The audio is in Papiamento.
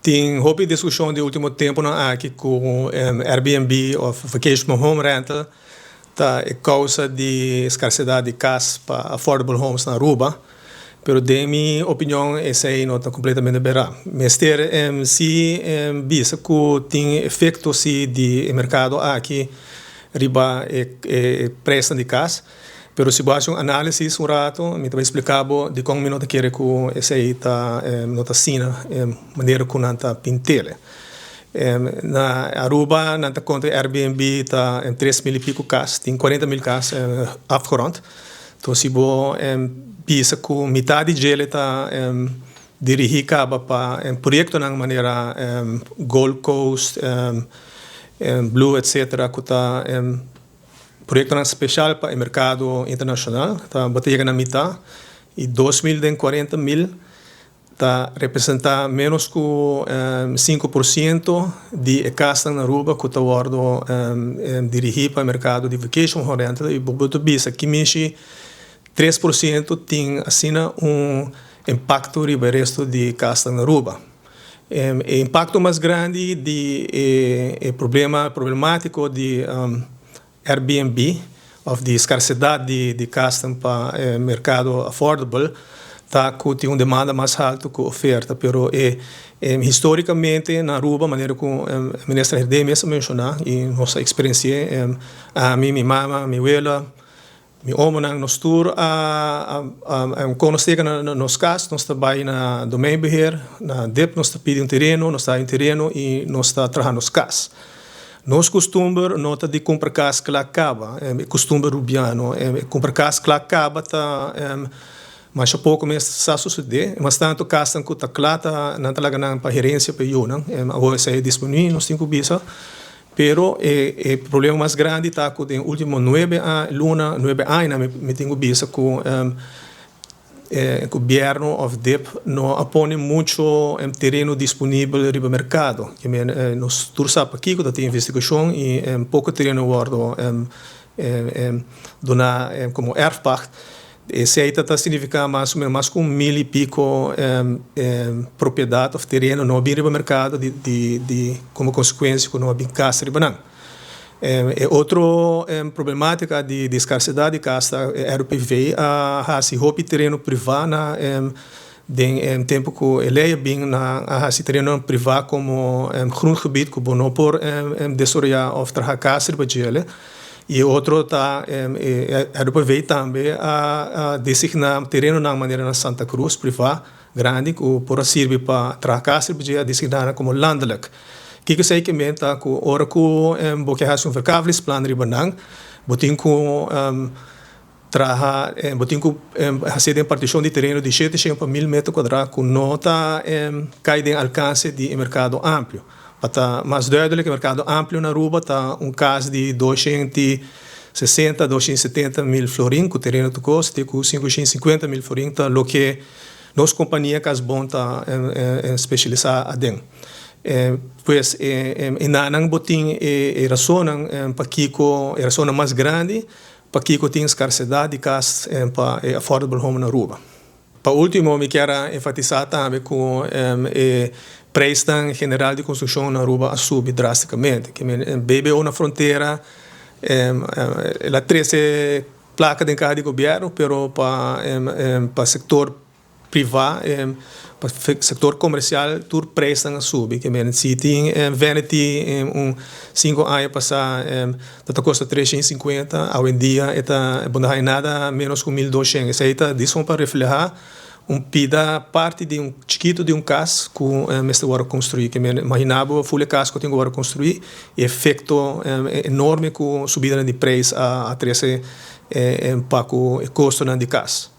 Tin hopi discusion di ultimo temponan aki cu Airbnb of vacation home rental ta e causa di scarcedad di cas pa affordable homes na Aruba. Pero den mi opinion esey no ta completamente berdad. Mester si bisa cu tin efecto si di e mercado aki riba e prijsnan di cas. Pero si bo haci un analisis un rato, mi ta bay splica bo dicon mi no ta kere cu esey ta no ta asina manera cu nan ta pintele. Na Aruba nan ta conta Airbnb ta 3000 y pico cas, tin 40.000 cas afgerond. Entonces si bo bisa cu mitad di djele ta dirigi caba pa proyectonan manera Gold Coast, Blue, etcetera, cu ta proyectonan special pa e mercado internacional, ta bo ta yega na mitad y 2000 den 40.000 ta representa menos cu 5% di e casnan na Aruba cu ta wordo dirigi pa e mercado di vacation home rental, y bo ta bisa kiminshi 3% tin asina un impacto riba e resto di casnan na Aruba. E impacto mas grandi di e problema problematico di Airbnb of di scarcedad di casnan pa e mercado affordable ta cu tin un demanda mas halto cu oferta. Pero historicamente na Aruba, manera cu Minister Herdé mes a menciona y nos a experiencia, ami, mi mama, mi wela, mi omonan, nos tur a conoce na nos cas, nos ta bay na Domeinbeheer, na DIP, nos ta pidi un tereno, nos ta hay un tereno y nos ta traha nos cas. Nos costumber no ta di cumpra cas cla caba, e costumber rubiano. Cumpra cas cla caba ta masha poco mes sa sucede. Mas tanto casnan cu ta cla ta nan ta laga nan pa herencia pa e yunan. Awor esey a disminui, nos tin cu bisa. Pero e problema mas grandi ta cu den ultimo 9 luna, 9 aña mi tin cu bisa cu e gobierno of DIP no a pone mucho tereno disponibel riba mercado. Nos tur sa pakico, ta tin investigacion y poco tereno wordo duna como erfpacht. Esey ta significa mas o menos mas cu 1000 y pico propiedad of tereno no a bin riba mercado di como consecuencia cu no a bin cas riba nan. E otro problematica di scarcedad di cas ta RUPV a haci hopi tereno priva na den tempo cu e ley a bin na a haci tereno priva como grondgebied cu bo no por desaroya of traha cas riba djele. Y otro ta RUPV tambe a designa terenonan manera na Santa Cruz priva grandi cu por a sirbi pa traha cas riba dje, a designa como landelijk. Kico esey ke men ta cu ora cu bo ke haci un verkavelingsplan riba nan, bo tin cu traha, bo tin cu haci den particion di tereno di 700 pa 1000 meter cuadra cu no ta cay den alcance di e mercado amplio. Pa ta mas duidelijk, e mercado amplio na Aruba ta un cas di 260, 270 mil florin cu tereno tur cos, te cu 550 mil florin ta loke nos compania Casbon ta specialisa aden. Pues einan bo tin e razonan pakico, e razonan mas grandi pakico tin scarcedad di cas pa affordable home na Aruba. Pa ultimo, mi kier enfatisa tambe cu e prijsnan general di construccion na Aruba a subi drasticamente. BBO na frontera el a trece placa den caha di gobierno, pero pa sector priva, pa sector comercial, tur prijsnan a subi. Ke men si tin vanity un 5 aña pasa ta costa 350, awendia e ta bo no hay nada menos cu 1200. Esey ta dison pa refleha un pida parti di un chikito di un cas cu mester wordo construi. Ke men imagina bo full e cas cu tin cu wordo construi, e efecto enorme cu subida di prijs a trece pa cu e costonan di cas.